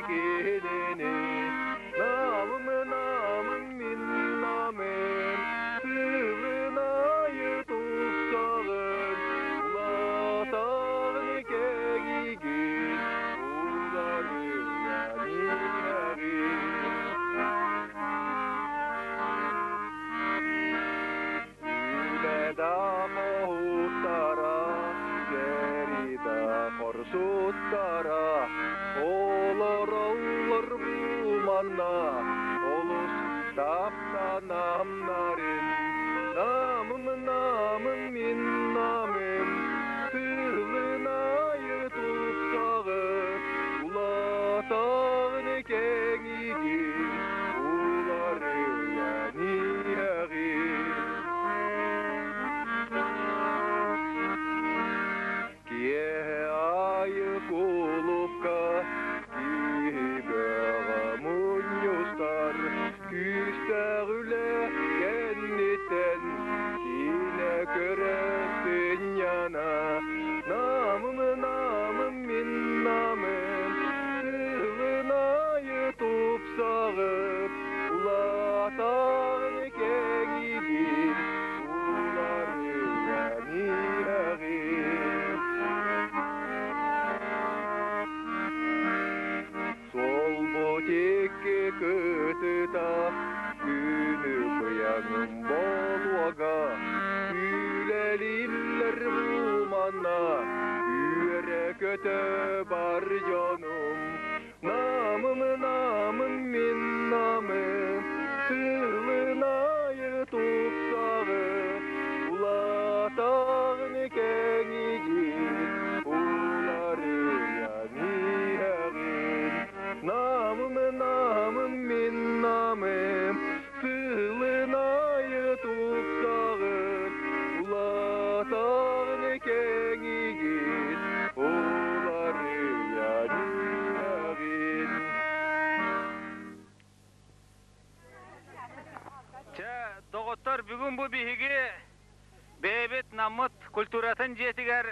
кинини Намым, намым, мин намым, сылын айы тупсаҕын, улаатаҕын кэҥиигин, уларыйан иһэҕин. Үлэ да хоһуттара, сэрии да хорсуттара, олороллор бу манна, олус таптанамнарын. Намым, намым, мин намым, сылын айы тупсаҕын, улаатаҕын кэҥиигин, уларыйан иһэҕин. Киэһэ аайы кулуупка киһи бөҕө мунньустар, күүстээх үлэ кэнниттэн киинэ көрө сынньана. Намым, намым, мин намым, сылын аайы тупсаҕыт, улаатаҕын кэҥиигин, уларыйан иһэҕин. Суолбут икки кытыта, күнү быйаҥым болуога, Күүлэлииллэр бу манна, үөрэ-көтө бар дьонум. Намым, намым, мин намым, сылын аайы тупсаҕы, улаатаҕын кэҥиигин, уларыйан иһэҕин. Намым, намым, мин намым, сылын аайы тупсаҕын, улаатаҕын кэҥиигин, уларыйан иһэҕин. Чэ, доҕоттор, бүгүн бу биһиги бэйэбит Наммыт культуратын дьиэтигэр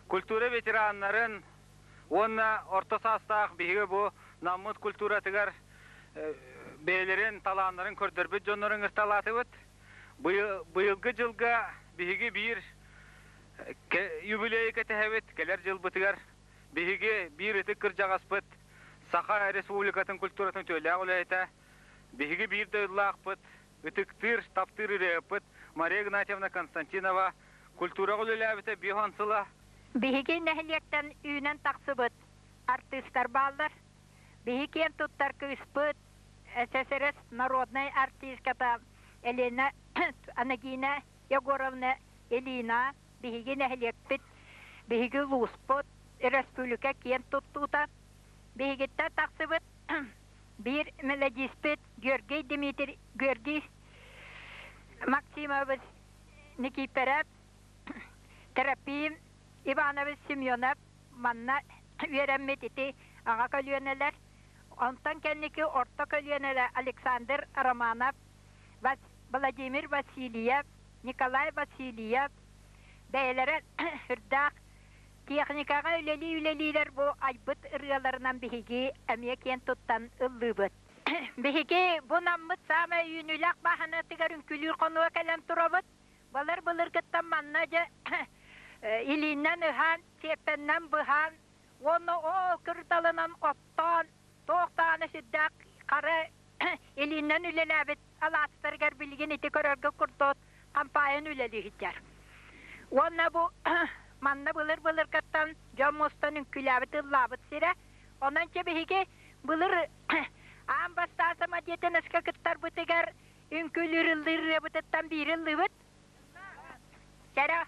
культура ветераннарын уонна орто саастаах биһиги бу Наммыт культуратыгар бэйэлэрин талааннарын көрдөрбүт дьоннорун ыҥырталаатыбыт. Быйылгы дьылга биһиги биир юбилейы кэтэһэбит, кэлэр дьылбытыгар биһиги биир ытык кырдьаҕаспыт Саха Республикатын культуратын үтүөлээх үлэһитэ, биһиги биир дойдулаахпыт, ытыктыыр, таптыыр ырыаһыппыт Мария Игнатьевна Константинова культураҕа үлэлээбитэ 50 сыла. Биһиги нэһилиэктэн үүнэн тахсыбыт артыыстар бааллар. Биһи киэн туттар кыыспыт ССРС народнай артистката Елена Анагина Егоровна Элина биһиги нэһилиэкпит, биһиги улууспут, республика киэн туттуута. Биһигиттэн тахсыбыт биир мелодиспит Георгий Дмитрий Георгий Максимович Никифоров, Трофим Иванович Семенов манна үөрэммит ити аҕа көлүөнэлэр. Онтон кэнники орто көлүөнэлэр Александр Романов, Владимир Васильев, Николай Васильев бэйэлэрэ үрдээх техникаҕа үлэлии-үлэлиилэр бу айбыт ырыаларынан биһиги эмиэ киэн туттан ыллыыбыт. Биһиги бу наммыт саамай үүнүүлээх бааһынатыгар үҥкүүлүүр хонууга кэлэн турабыт. Балар былыргыттан манна дьэ илииннэн ыһан, сиэппэннэн быһан уонна ол кырдалынан оттоон, туох даҕаны сүрдээх хара илииннэн үлэлээбит алаастарыгар билигин ити көрөргө курдук хампаайын үлэлии сылдьар. Уонна бу манна былыр-былыргаттан дьон мустан үҥкүүлээбит ыллаабыт сирэ. Онон чэ биһиги былыр аан бастаан самодеятельноска кыттарбытыгар үҥкүүлүүр ыллыыр ырыабытыттан биири ыллыыбыт. Чэрэ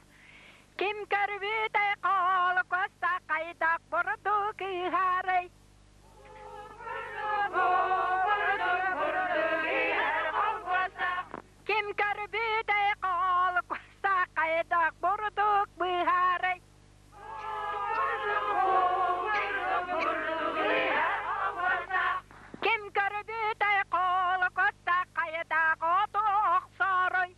ким көрбүтэй холкуоста хайдах бурдук ыһарый? Ким көрбүтэй холкуоста хайдах бурдук быһарый? Ким көрбүтэй холкуоста хайдах оту охсоруй?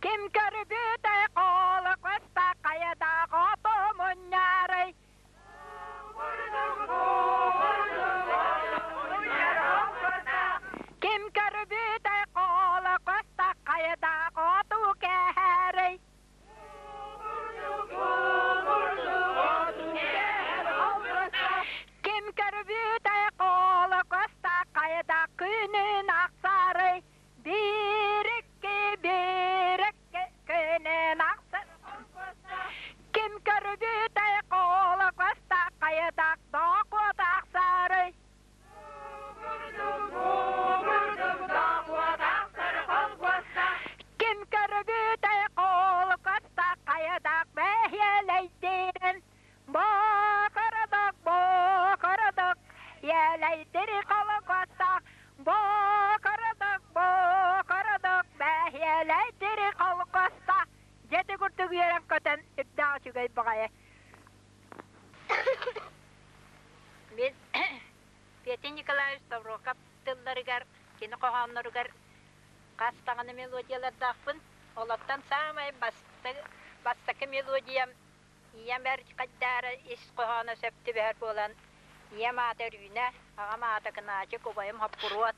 Ким көрбүтэй холкуоста хайдах хайдах оту кэһэрэй? Ким көрбүтэй холокоста хайдах күнүн ахсарый? Биир икки, биир икки күнүн ахсар. Ким көрбүтэй холокоста хайдах дохуот ахсарый? Ким көрбүтэй холокоста хайдах бэһиэлэйдин? Бокородок, бокородок, елейдири холокоста, бокородок, бокородок, бэһиэлэйдири холкоста. Дьэти курдук үөрэн көтөн, үрдээх үчүгэй баҕайы. Мин Петя Николаевич Ставроков тылларыгар, кини хоһоонноругар хас даҕаны мелодиялардаахпын. Олортон саамай бастакы мелодиям ийэм эр хайдаара ис хоһооно сөп түбэһэр буолан, ийэм аата Өрүүнэ, аҕам аата Кынаачык, убайым Хоппуруот,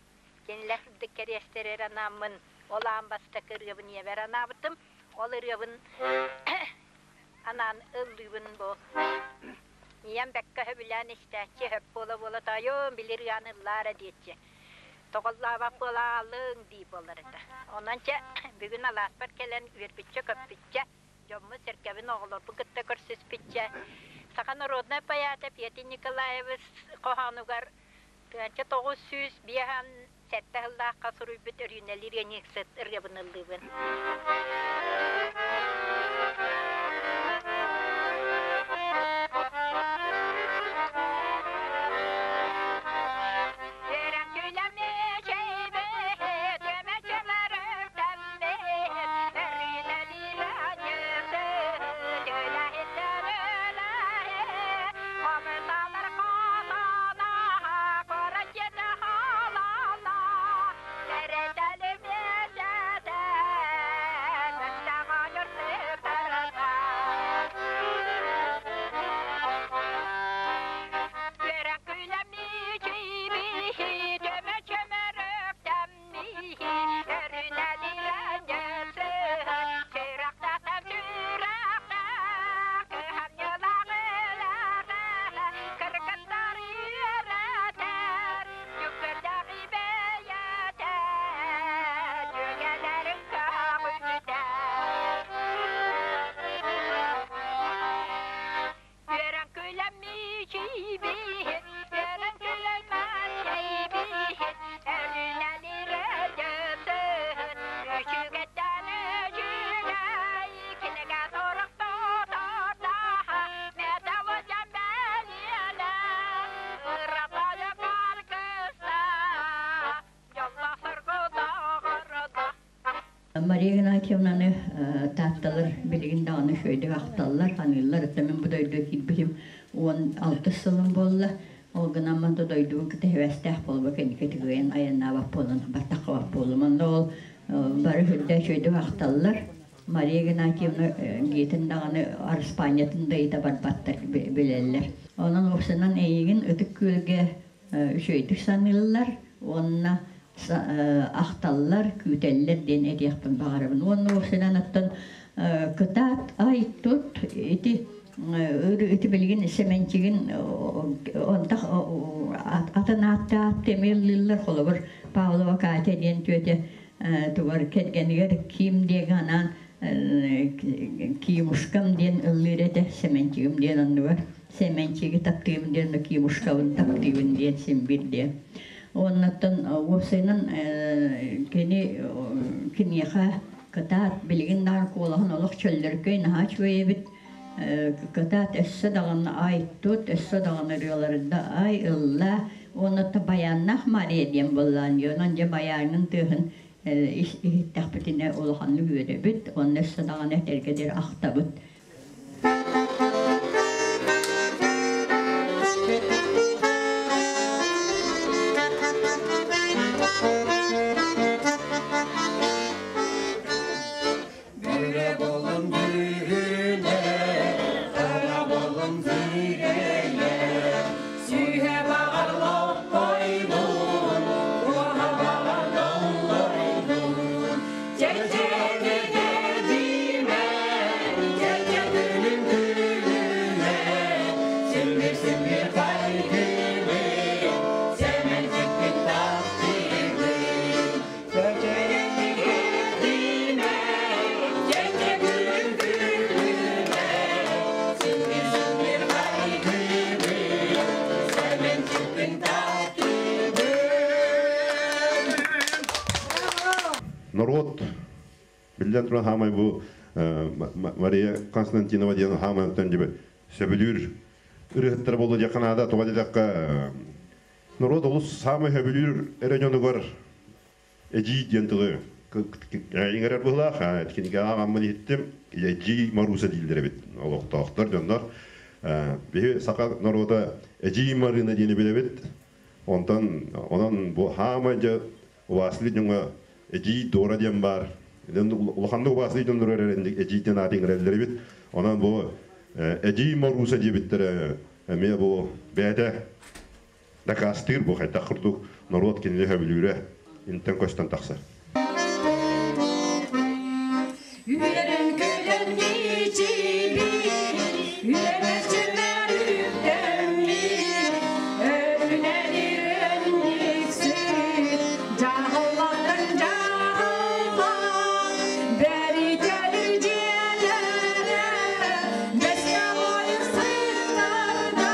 кинилэр үрдүк кэриэстэригэр анааммын, ол аан бастакы ырыабын ийэбэр анаабытым. Ол ырыабын анаан ыллыыбын бу. Ийэм бэккэ сөбүлээн истээччи, сөп буола-буола тоойуом, били ырыаны ыллаа эрэ диэччи. Тоҕоллообот буолаалыҥ дии буолар этэ. Онон чэ, бүгүн алааспар кэлэн үөрбүччэ-көппүччэ, дьоммун-сэргэбин, оҕолорбун кытта көрсүспүччэ, саха народнай поэта Петр Николаевич хоһоонугар 1957 сыллаахха суруйбут Өрүүнэлиир ыанньыксыт ырыабын ыллыыбын. Мария Игнатьевнаны таатталар билигин даҕаны үчүгэйдик ахталлар, ханыыллар. Өттө мин бу дойдуга киирбитим 16 сылым буолла. Ол гынан да дойдубун кытта сибээстээх буолба кэнники тыгыйан айаннаабат буолан баттаххабат буоллум. Онно ол бары үрдэ үчүгэйдик ахталлар. Мария Игнатьевна дьиэтин даҕаны Араспаанньатын да ыйыта барбаттар билэллэр. Онон уопсайынан эйигин Ытык Күөлгэ үчүгэйдик саныыллар уонна ахталлар, күүтэллэр диэн этиэхпин баҕарабын. Уонна уопсайынан оттон кытаат ай тут ити ити билигин Сэмэнчигин онтах атын аатта ааттыам холобур Павлова Катя диэн түөтэ тугар кэргэнигэр Ким диэн анаан Кимушкам диэн ыллыыр этэ Сэмэнчигим диэн оннугар Сэмэнчиги таптыыбын диэн Кимушкабын таптыыбын диэн син бир диэн. Оннуттан уопсайынан кини киниэхэ кытаат билигин даҕаны куолаһын олох чөллөркөй наһаа үчүгэй эбит. Кытаат өссө даҕаны ай тут, өссө даҕаны ырыаларында ай ылла. Оннуттан баяннаах Мария диэн буоллаан, онон дьэ баянын тыаһын иһиттэхпитинэ улаханнык үөрэбит, онно өссө даҕаны этэргэ диэри ахтабыт. Бүрэ болун бүрүнэ, кара болун зүреле, сүйе бағар лоппойдун, куаха бағар доллойдун, Народ биллэн туран хаамай бу Мария Константинова диэн хаамай диби сөбүлүүр ырыһыттар болу диэххэ наада. Тоҕо диэтэххэ, народ олус саамай сөбүлүүр эрэ дьонугар эдьиий диэн тылы иҥэрэр быһылаах. Кинигэ ааҕаммын иһиттим. Эдьиий Маруса дииллэр эбит олохтоохтор дьоннор. Биһи саха норуота Эдьиий Марына диэни билэбит. Онтон онон бу хаамай дьэ убааслыы дьоҥҥо Эдьиий Дора диэн баар. Улаханнык убааслыы дьоннор эрэ Эдьиий диэн ааты иҥэрэллэр эбит. Онон бу Эдьиий Моруса диэбиттэрэ эмиэ бу бэйэтэ дакаастыыр бу хайдах курдук норуот кинини сөбүлүүрэ интэн көстөн тахсар. Үөрэн күлэн мичилин, үөмэччилэр үктэммит, өрүнэн ирэнниксит, дьаһаллартан дьаһалла, бэритэлир дьиэлэрэ, бэскэ сыттарда,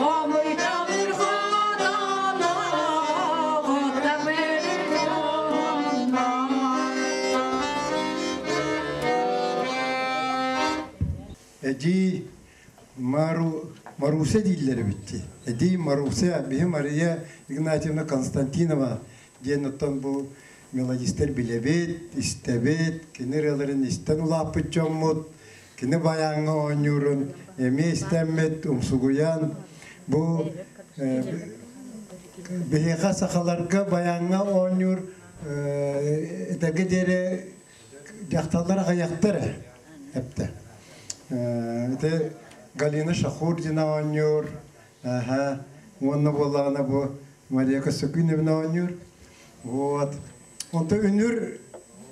хомуйталыр хотоно, хотамыр дьонно. Эдьиий Мару, Маруся дииллэр эбитти. Эдьиий Маруся, биһи Мария Игнатьевна Константинова диэн оттон бу мелодистар билэбит, истэбит, кини ырыаларын истэн улааппыт дьоммут, кини байааҥҥа оонньуурун эмиэ истэммит, умсугуйан, бу биһиэхэ сахаларга байааҥҥа оонньуур этэргэ диэри дьахталлар аҕыйахтар эптэ. Ити Галина Шахурдина оонньуур, аха, уонна буоллаҕына бу Мария Косогиновна оонньуур. Вот. Онто үнүр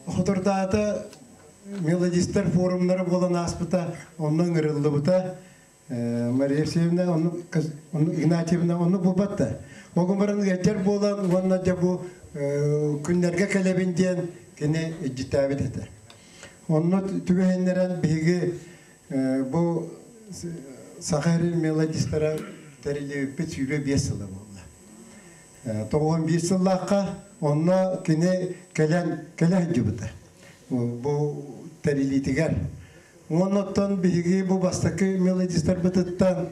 хотордаата мелодистар форумнара буолан ааспыта, онно ыҥырыллыбыта. Мария Евсеевна, онну Игнатьевна онну булбатта. Могун баран ыалдьар буолан уонна дьэ бу күннэргэ кэлэбин диэн кини илдьиттээбит этэ. Онно түбэһиннэрэн биһиги бу Саха сирин мелодистара тэриллибиппит 25 сыла буолла. 91 сыллаахха онно кини кэлэн кэлэ сылдьыбыта. Бу тэриллиитигэр. Оннуттан биһиги бу бастакы мелодистарбытыттан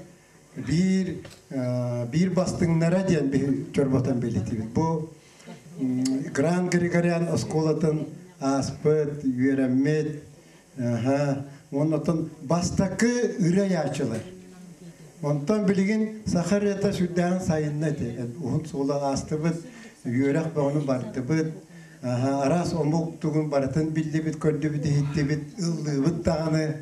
биир биир бастыҥнара диэн биһи чорботон бэлиэтиибит. Бу Гран Григорян оскуолатын ааспыт, үөрэммит, оннуттан бастакы ырыа Онтон билигин саха ырыата сүрдээҕин сайынна ити. Уһун суола аастыбыт, үөрэх бөҕөнү бардыбыт, араас омук тугун барытын биллибит, көрдүбүт, иһиттибит, ыллыыбыт даҕаны.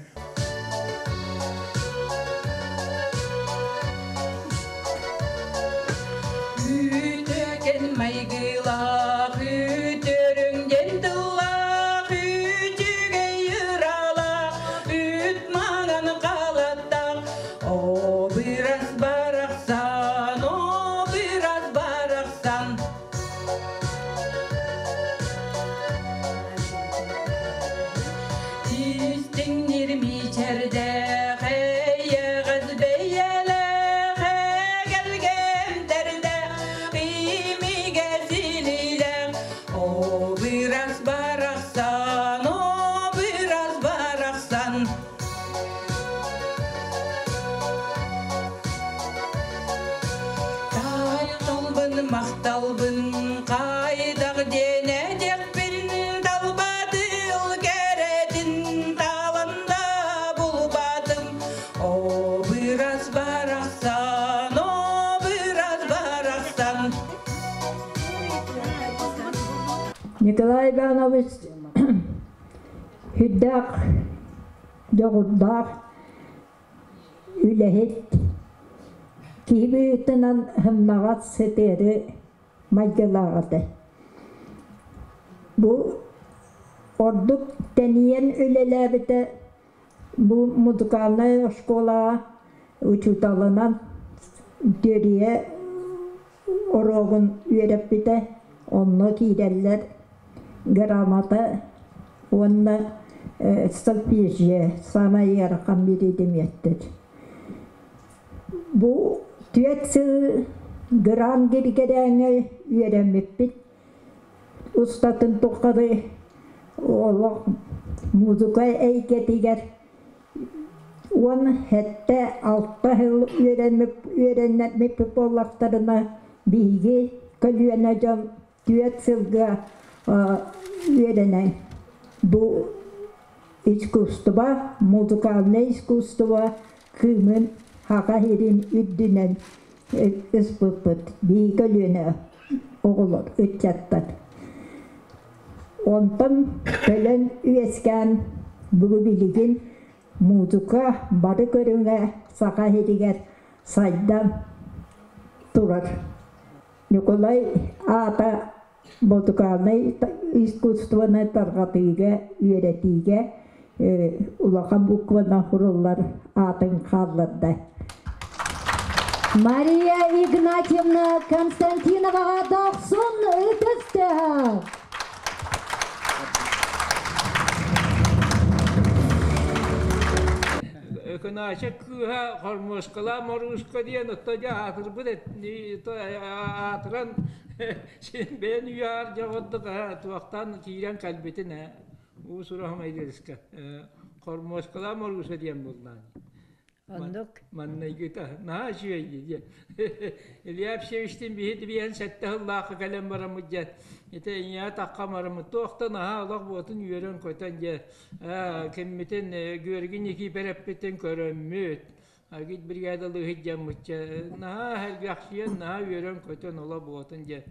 Үтүөкэн майгылаах, үтүөрүҥ диэн тыллаах, үчүгэй ыралаах, үт маҥан халаттаах, о бырас барахсан, о бырас барахсан. Истиҥнир мичэрдээх, эйэҕэс бэйэлээх, эгэлгэмтэрдээх, имигэс илиилээх, о бырас барахсан, о бырас барахсан. Тапталбын, махталбын, хайдах диэн этиэхпин, талбатыл кэрэтин талан да булбатым. О бырас барахсан, о бырас барахсан. Николай Иванович сүрдээх дьоҕурдаах үлэһит, киһи быһыытынан сымнаҕас сытыары майгылаах этэ. Бу ордук тэнийэн үлэлээбитэ бу музыкальнай оскуолаҕа учууталынан түөрүйэ уруогун үөрэппитэ, онно киирэллэр грамота уонна сольфеджио саамай ыарахан биридимиэттэр. Бу түөрт сыл Гран Григоряҥҥа үөрэммиппит. устатын тухары олох музыка эйгэтигэр 17-6 сыл үөрэммиппит буоллахтарына, биһиги көлүөнэ дьон түөрт сылга үөрэнэн бу искусство, музыкальное искусство кыымын Саха сирин үрдүнэн ыспыппыт биһиги көлүөнэ оҕолор, ыччаттар. Онтон кэлэн үөскээн бүгү билигин музыка бары көрүҥэ Саха сиригэр сайдан турар. Ньукулай аата музыкальнай искусствоны тарҕатыыга, үөрэтиигэ улахан букванан суруллар аатын хаалларда. Мария Игнатьевна Константиноваҕа дохсун ытыс тыаһа! Өкүнээчэ кыыһа хормуоскалаа Моруска диэн отто дьэ аатырбыт аатыран син бэйэн үйээр дьоҕурдук туохтан киирэн кэлбитин уу сураһым айдыска хормуоскалаа Моруса диэн буллаан Оннук. Маннайгыта наһаа үчүгэй диэн. Илья Евсеевичтин биһи биһэн сэттэ сыллаахха кэлэн бараммыт диэн. Ити ийэ тахха бараммыт туохта наһаа олох буотун үөрэн-көтөн дьэ киммитин Георгий Никифоровпытын көрөммүт. Агит бригадалыы сылдьаммытча наһаа сэргэхсийэн наһаа үөрэн-көтөн олох буотун дьэ.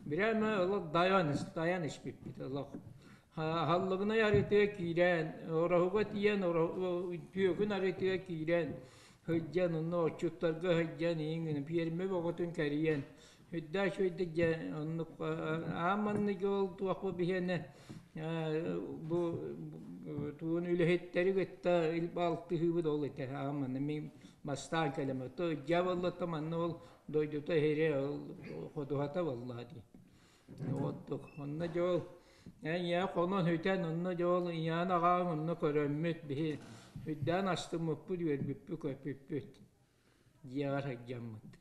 Бирээмэ олох дайан дайан испиппит олох. Аһыллыбынай арыытыгар киирэн, Ороһуга тиийэн Түөкүн арыытыгар киирэн сылдьан, онно отчуттарга сылдьан иҥин пиэрмэ бөҕөтүн кэрийэн үрдээх үчүгэйдик дьэ оннук аан манныгы ол туохпут биһиэнэ бу тугун үлэһиттэри кытта алтыһыыбыт ол этэ аан манна мин бастаан кэлэм то дьяволлата манна ол дойдута иһирэ ол ходуһата буоллаҕа дии Оттук. Онно дьол ийэ хонон үтэн, онно дьол ийээн аҕаҥ онно көрөммүт биһи үрдээн астыммыппыт, үөрбүппүт, көппүппүт. Дьиэҕэр сылдьаммыт.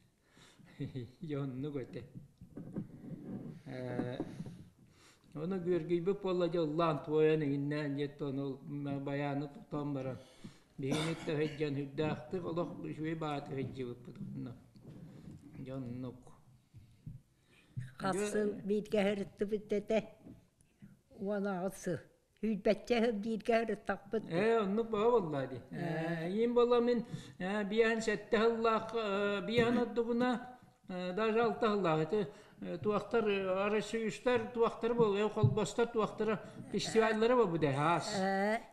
Дьэ оннук этэ. Ээ ону Георгийбыт буолла дьэ ыллаан туойан иҥиннээн диэт ону байааны тутан баран биһигини сылдьан үрдээхтик олох үчүгэй баҕайытык сылдьыбыппыт онно. Дьэ оннук. Хас сыл бииргэ сырыттыбыт этэ? 18 сыл. Сүүрбэччэ сыл бииргэ сырыттахпыт. Ээ, оннук бөҕө буоллаа дии. Ээ, иин буолла мин 57 сыллаах биэһин ордугуна даже алта сыллаах ити туохтар Арассыыйыстар туохтара буолуо холбостор туохтара фестиваллара буолбут ээ хаас.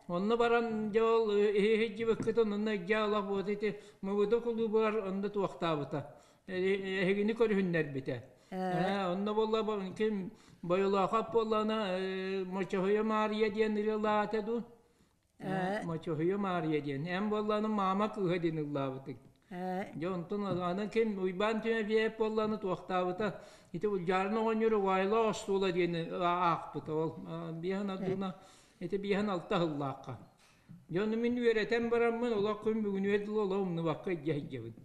Онно баран дьэ ол иһи-иһи онно дьэ олох буот ити МВД кулуубугар онно туохтаабыта. Эһигини көрүһүннэрбитэ. Онно буолла ким Бойолоохоп буоллаҕына Мочоһуйа Маарыйа диэн ырыалаата дуу? Мочоһуйа Маарыйа диэн. Эн буоллаҕына Маама кыыһа диэн ыллаабытыҥ. Дьэ онтон аны ким Уйбаан Тимофеев буоллаҕына туохтаабыта ити Улдьаарын оҕонньор Угаайылаах остуола диэни аахпыта ол биэһин ардына ити биэһин алта сыллаахха. Дьэ ону мин үөрэтэн бараммын олох күн бүгүнүгэр дылы олох умнубакка илдьэ сылдьабын.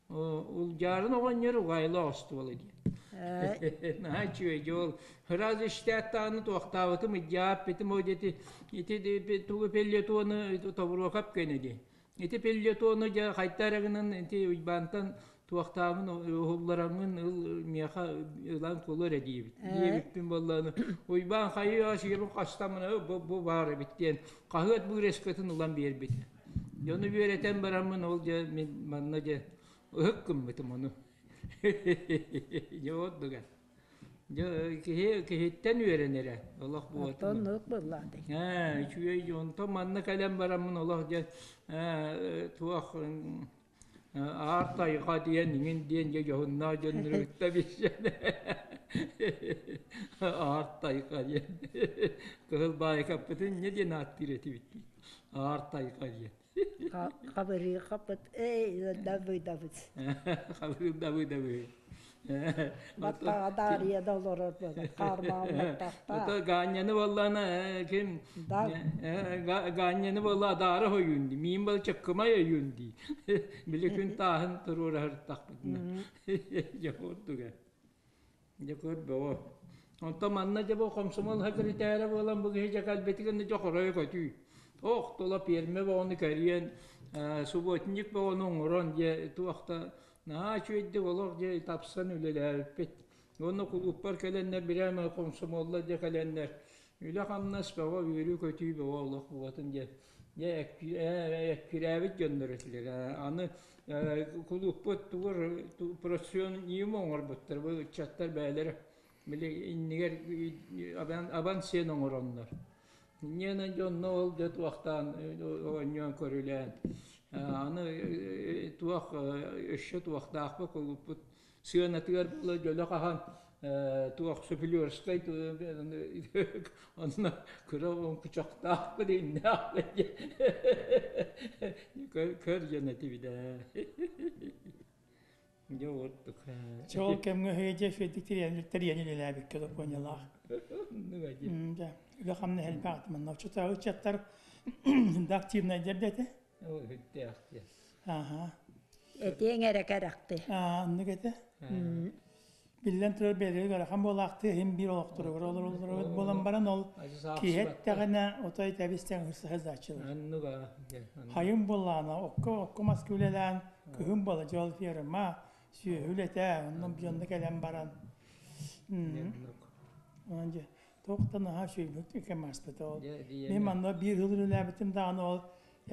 Улдьаарын оҕонньор угаайла остуола диэн. Наһаа үчүгэй дьэ ол сразу иштааттаҕына туохтаабытым ыдьааппытым ол ити ити тугу пеллетону тобуруокап көнө дии. Ити пеллетону дьэ хайта эрэ гынан ити Уйбаантан туохтаабын уһуллараммын ыл миэхэ ылан кулу эрэ диэбит. Диэбиппин буоллаҕына Уйбаан хайыы сиэбин хастаммын бу баар эбит диэн хаһыат бырескатын ылан биэрбит. Дьону үөрэтэн бараммын ол дьэ мин манна дьэ ыһык гыммытым ону. Дьэ ордуга. Дьэ киһи киһиттэн үөрэнэрэ олох буолтун. Оннук буоллаҕа дии. Ээ үчүгэй онтон манна кэлэн бараммын олох дьэ туох Аар тайҕа диэн иҥин диэн дьэ дьоһуннаах дьоннору кытта билсэн Аар тайҕа диэн Кыһыл Баайкаппытын инньэ диэн ааттыыр этибит дии Аар тайҕа диэн Хабырыыхаппыт эй дабыдабыт Хабырыыр дабыдабы Баттаҕа Даарыйа да олорор хаарбаҕын баттахтаах. Ото Гаанньаны буоллаҕына ким Гаанньаны буолла адаара ойуун дии, миин бол чыккымай ойуун дии. Били күн тааһын туруораһыртахпытына. Дьэ курдуга. Дьэ көр бөҕө. Онтон манна дьэ бу комсомол секретаря буолан бу киһи дьэ кэлбитигэр дьэ хоройо көтүү. Ох тула пиэрмэ бөҕөнү кэрийэн, субботник бөҕөнү оҥорон дьэ туох да наһаа үчүгэйдик олох дьэ тапсан үлэлээбиппит. Уонна кулууппар кэлэннэр бирээмэ комсомоллар дьэ кэлэннэр үлэ-хамнас бөҕө, үөрүү-көтүү бөҕө олох буолатын диэн дьэ эккирээбит дьоннор этилэр. Аны кулууппут тугур профсоюз оҥорбуттар бу ыччаттар бэйэлэрэ били иннигэр абан сиэн оҥороннор. Инньэ дьонно ол дьэ туохтаан оонньоон көрүлээн аны туох өссө туохтаахпыт кулууппут сыанатыгар буола дьөлө хаһан туох Сөпүлүөрскай онно кыра оҥкучахтаахпыт иннээх көр дьон этибит ээ Дьэ ордук. Чэ ол кэмҥэ өйдө үчүгэйдик тэрийэн үлэлээбиккэ Япониялаах. Дьэ, үлэ-хамнас элбэх манна. Оччотооҕу ыччаттар да активнайдар да этэ. Үрдээх диэн. Аха. Этиэҥ эрэ кэрэхти. Аа, оннук этэ. Биллэн турар бэйэлэригэр ыарахан буолаахтыы иһин биир олохторугар олороллоро буолан баран ол киһи эттэҕинэ отой тэбис-тэҥ ырсыһа Оннуга. Хайын буоллаҕына окко окко маска үлэлээн кыһын буола дьол ферма сүөһү үлэтэ онно дьонно кэлэн баран онон дьэ туох да наһаа үчүгэй кэм ааспыта ол мин манна биир сыл үлэлээбитим даҕаны ол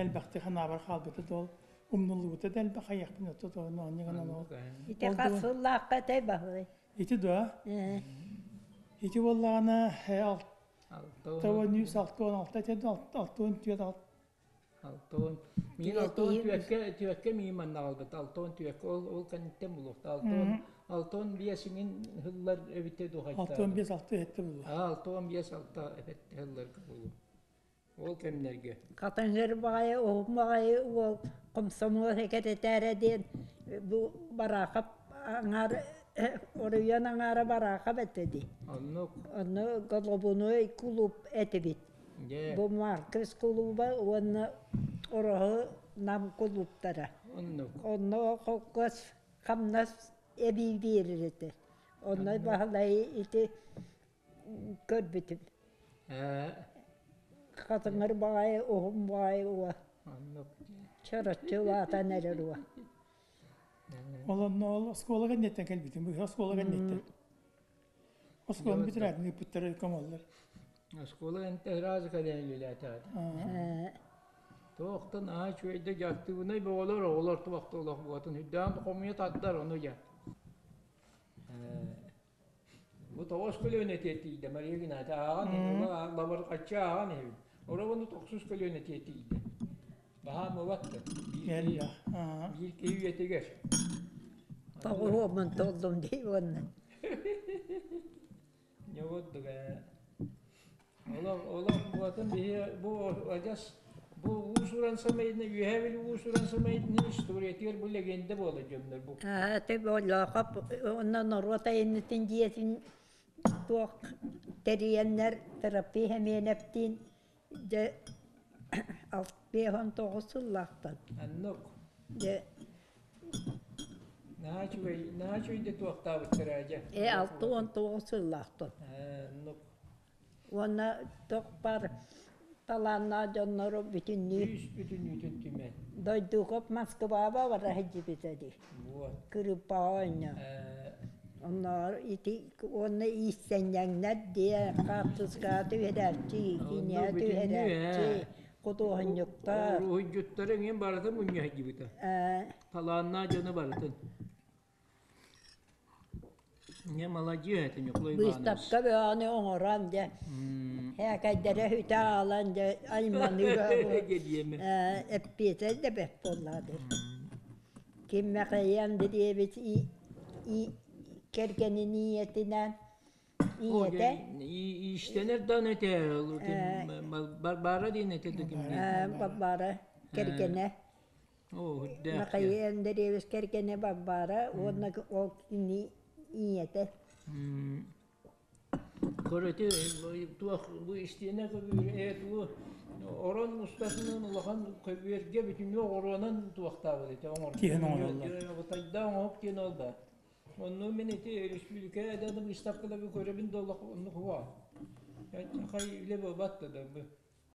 элбэхтик санаабар хаалбыта да ол умнуллубута да элбэх хайыахпын отто тоҕо онньу гынан ол Ити хас сыллаахха этэй баһылай? Ити дуо? Ити буоллаҕына 696 этэ 64 Алтон миин алтон түөккэ түөккэ миин манна аҕалбыт алтон түөккэ ол ол кэнниттэн булуохта алтон алтон биэсиҥин һыллар эбитэ дуһайта алтон биэс алта эһэтте булуо алтон биэс алта эһэтте һылларга булуо ол кэмнэргэ Хатыҥыр баҕайы уһун баҕайы уол комсомол сэкирэтээрэ диэн бу Бараахап аҥаар оройуон аҥаара Бараахап этэ дии. Оннук. Онно головной кулууп этибит. Бу Маркес кулууба уонна Ороһу Нам кулууптара. Оннук. Онно холкуос хамнас эбии биэрэр этэ. Онно Баһылай ити көрбүтүм. Хатыҥыр баҕайы, уһун баҕайы уо. Чороччу улаатан эрэр уо. Ол онно ол оскуола кэнниттэн кэлбитим. Быһа оскуола кэнниттэн. Оскуоланы бүтэрээт ыыппыттара комоллар. Оскуола энтэ ыраас кэлэн үлэлээтэҕит. Туохтан аа үчүгэйдик дьарыктыыбынай бөҕөлөр оҕолор туохта олох буотун үрдээн хомуйа тардар ону дьэ. Бу тоҕус көлүөнэ тиэтийдэ Мария Геннадьевна ааҕан лабырҕаччы ааҕан иһэбин. Оробону тохсус көлүөнэ тиэтийдэ. Баһаам ылатты. Биир киһи үйэтигэр. Тоҕуһуомун толлум дии уонна. Не вот ээ. Олох олох буотун биһи бу адьас бу уус-уран самайдына үөһээ били уус-уран самайдына историятыгар бу легенда буола дьоннор бу. Аа ты боллоохоп онно норуот айымньытын дьиэтин туох тэрийэннэр Тыраппый Хэмиэнэптиин дьэ 59 сыллаахтан. Оннук. Дьэ Наһаа үчүгэй, наһаа үчүгэйдик туохтаабыттара дьэ. Э 69 сыллаахтан. Оннук. Уонна туох баар талааннаах дьоннору бүтүннүү Күүс бүтүннүүтүн түмэн. Дойдукоп Москваба бара сылдьыбыта дии. Вот. Кырыыппаҕа оонньоон. Оннооҕор ити уонна иистэнньэҥнэр диэ хаартыскаҕа түһэрээччи, киинэҕэ түһэрээччи, худуоһунньуктар. Уруһуйдьуттары эҥин барытын мунньа сылдьыбыта. Талааннаах дьону барытын. Не маладьыас этэ Ньукулай Иванович. Быыстапка бөҕөнү оҥорон дьэ һээкэйдэрэ үтэ аалан дьэ айманыыга эппиэтэ да бэрт буоллаҕа дии. Ким Михаил Андреевич кэргэнин ийэтинээн ийэтэ Иистэнэр даҕаны этэ Барбара диэн этэ да ким Барбара кэргэнэ Михаил Андреевич кэргэнэ Балбаара уонна ол кини ийэтэ. Көрөтү туох бу истиэнэ көбүөр ээ тугу орон устатынан улахан көбүөргэ бүтүннүү оҕуруонан туохтаабыт этэ оҥорбут. Тиһэн оҥороллор. Тайда оҥоһук диэн ол да. Онно мин ити республика да выставкаларга көрөбүн да олох оннук хуа. Хай үлэ буолбат да.